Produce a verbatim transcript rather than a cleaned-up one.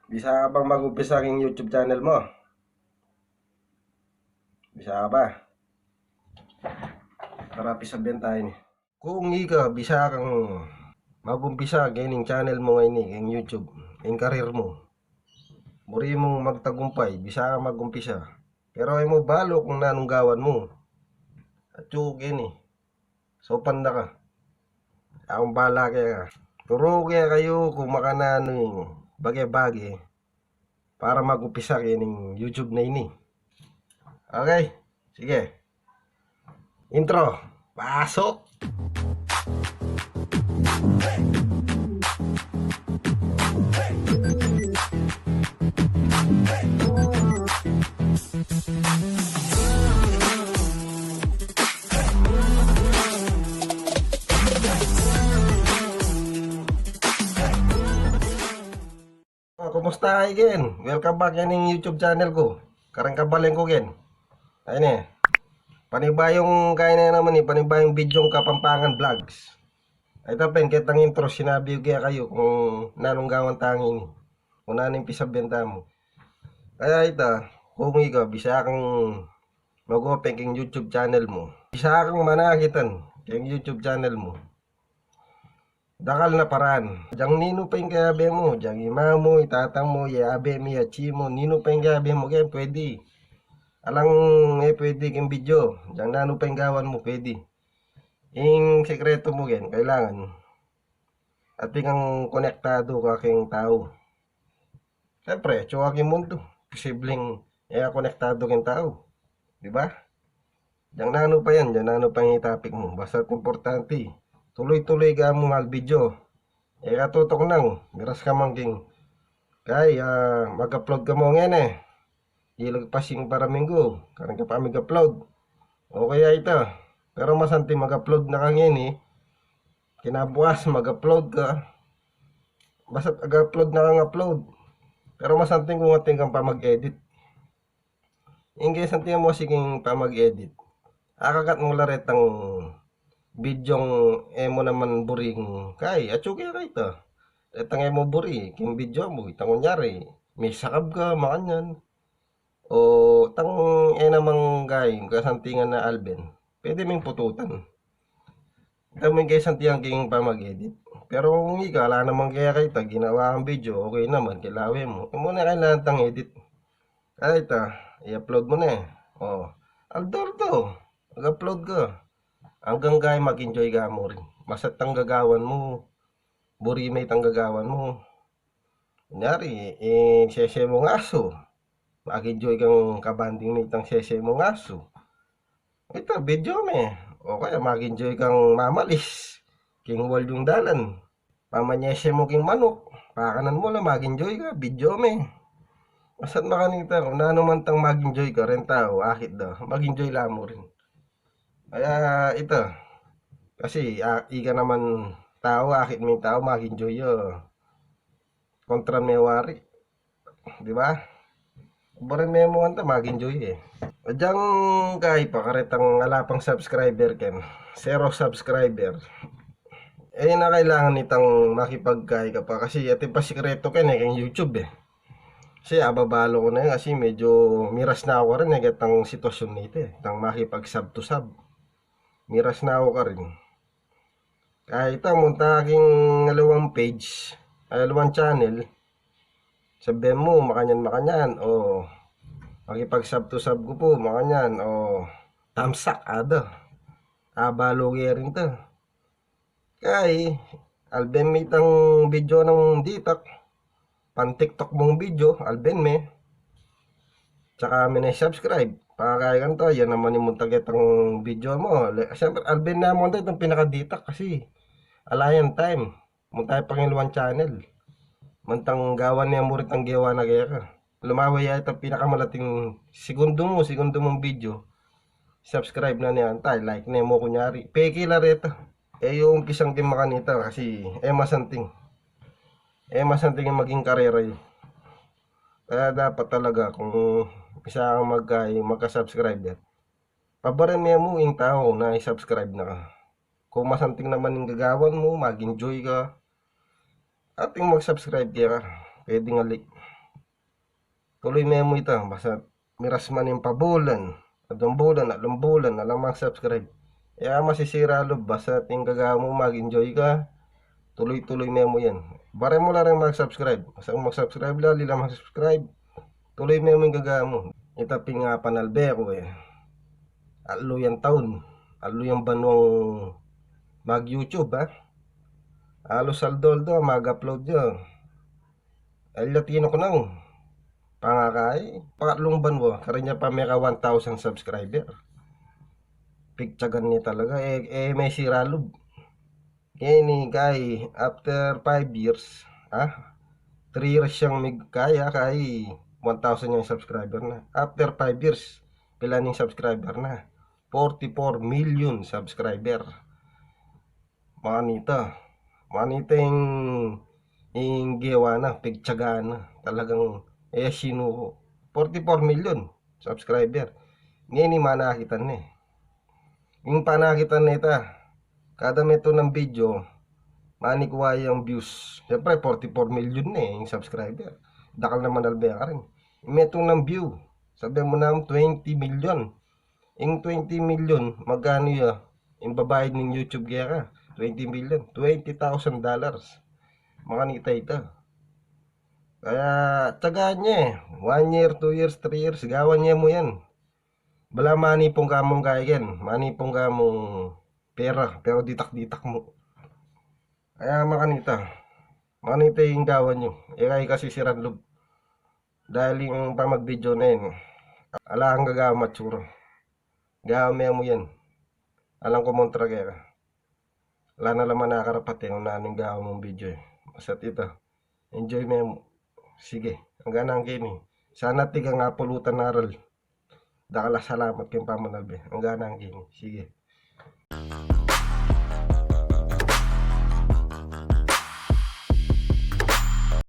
Bisa ka bang mag-umpisa king YouTube channel mu? Bisa ka ba? Tara, pisabian tamu ini. Kung ika bisa kang mag-umpisa kening channel mu ngeni, keng YouTube, ing career mu, buri mung magtagumpay, bisa ka mag-umpisa. Pero e mu balu kung nanung gawan mu. Atyu keni, saupan da ka. Akung bala keka. Turu ke kayu kung makananu ing bage-bage para mag-umpisa kening YouTube na ini. Okay, sige. Intro. Pasok. O, kumusta kayu ken? Welcome back kening YouTube channel ku. Kareng kabalen ku ken. Ay ne. Panibayung kaya ne naman e, panibayung video Kapampangan Vlogs. Ay ta pen, ketang intro, sinabi ku kaya kayu kung nanung gawan tang ini. Kung nanung pisabian tamu. Kaya ita, kung ika bisa kang mag-open king YouTube channel mu, bisa kang manakitan king YouTube channel mu. Dakal na paraan. Dyang ninu pa ing kayabe mu, dyang ima mu, itata mu, yabe mu, atsi mu, ninu pa ing kayabe mu, ken pwede. Alang e pwede king video, dyang nanu pa ing gawan mu, pwede. Ing sekretu mu ken, kailangan atin kang konektadu ka king tau. Siyempre, atsu ka king mundu, posibleng e ka konektadu king tau. Di ba? Dyang nanu pa yan, dyang nanu pa ing topic mu. Basta't importante, tuloy-tuloy ka mung mag-video. E ka tutuknang, miras ka man king, kay, ah, mag-upload ka mu ngeni, e. Ilag pa sing paraminggu, karin ka pa mag-upload. O kaya ita, pero masanting mag-upload na ka ngeni, kinabukas mag-upload ka. Basta't mag-upload na kang upload. Pero masanting kung atin kang pamag-edit. Ing kasanting mu kasi king pamag-edit, akagat mu la retang bidyong e mu naman buring, kay atsu kaya kayta. Retang e mu buri king bidyo mu, itang kunyari, misakab ka, makanyan. O tang e namang kay kasantingan na alben, pwede mung pututan. Ita mu ing kasantingan king pamag-edit. Pero kung ika, ala naman kaya kayta, ginawa kang bidyo, okay naman, kilawe mu, e mu na kailangan tang edit. Kaya ita, i-upload mu ne. O, aldo-aldo, mag-upload ka. Anggang kay mag-enjoy ka mu rin. Basta't itang gagawan mu, buri me itang gagawan mu. Kunyari, e, sese mung asu. Mag-enjoy kang kabanding me itang sese mung asu. Ita, bidyo me. O kaya mag-enjoy kang mamalis king walyung dalan. Pamanyese mu king manuk, pakanan mu la, mag-enjoy ka, bidyo me. Basta't makanita, kung nanu man tang mag-enjoy ka, reng tau akit da, mag-enjoy la mu rin. Kaya ita, kasi, a, ika naman tau, akit me ing tau, mag-enjoy ya. Kontra me wari. Di ba? Buri me mu anta, mag-enjoy e. Adyang kay pa karetang ala pang subscriber ken, zero subscriber. E na kailangan itang makipagkay ka pa kasi atin pa sikretu ken e, king YouTube e. Kasi ababalu ku na yan kasi medyo miras na ku karin e, ketang sitwasyun na ita e, itang makipag-sub to sub. Miras na ku karin. Kaya ita, munta ka king aliwang page, ay, aliwang channel. Sabian mu, makanyan, makanyan, o, makipag-sub to sub ku pu, makanyan, o, tamsak, ada. Abalu ke rin ta. Kay, alben me itang bidyo nang ditak, pan-TikTok mung bidyo, alben me. Tsaka me ne subscribe. Pakakayakan ta, yan naman ing munta ketang bidyo mu. Le-, siyempre, alben na munta itang pinakaditak kasi ala yang time. Munta ya pa king aliwang channel. Mantang gawan ne mu rin itang gewa na keka. Lumawe ya itang pinakamalating segundo mu, segundo mung bidyo. Subscribe na ne anta, like ne mu kunyari. Peke la reta. E yu umpisan king makanita kasi e masanting. E masanting ing maging karera yu. Kaya dapat talaga kung bisa kang magka-, magka-subscriber, pabarin me mu ing tau na i-subscribe na ka. Kung masanting naman ing gagawan mu, mag-enjoy ka, atin mag-subscribe keka. Pwedeng ali. Tuloy me mu ita, basta miras man ing pabulan, aduang bulan, atlung bulan, alang mag-subscribe. E ka masisira lub, basta ing gagawan mu, mag-enjoy ka, tuloy-tuloy me mu yan. Bare mu la ring mag-subscribe, basta mag-subscribe la, ali lang mag-subscribe, tuloy me mu ing gagawan mu. Ita pin ing panalbe ku e. Atlu yang taun, atlu yang banuang mag-YouTube, ha? Alus aldo-aldo mag-upload ya. Ala, tinuk nang pangakai, pangatlung banua, karin ya pa meka one thousand subscriber. Pigtyagan ne talaga, e, e, me sira lub. Ngeni kai, after five years, ha? Three years yang mig-, kai, ha, kai one thousand yang subscriber na. After five years, pila ning subscriber na? Forty-four million subscriber. Makanita. Makanita ing, ing gewa na, pigtyaga na. Talagang, e, sinuko. Forty-four million subscriber. Ngeni manakitan ne. Ing panakitan ne ita, kada metung nang video, manikua yang views. Siyempre, forty-four million ne ing subscriber. Dakal na manalbe karin. Metung nang view, sabi mu na twenty million. Ing twenty million, magkanu ya? Ing babayad ning YouTube keka, twenty million, twenty thousand dollars. Makanita ita. Kaya tyaga ne, one year, two years, three years, gawan ne mu yan. Bala manipun ka mung kaiken, manipun ka mung pera, pero ditak-ditak mu. Kaya makanita, makanita ing gawan yu, e kayu kasisiran lub. Dahil ing pamag-video na yan, ala kang gagawan matsura. Gawan me mu yan. Alang kumontra keka. Ala na la man akarapat e, nanu ing gawan mung video e. Basta ita, enjoy me mu. Sige, angga nang keni. Sana tigang apulutan aral. Dakal a salamat king pamanalbe. Angga nang keni. Sige.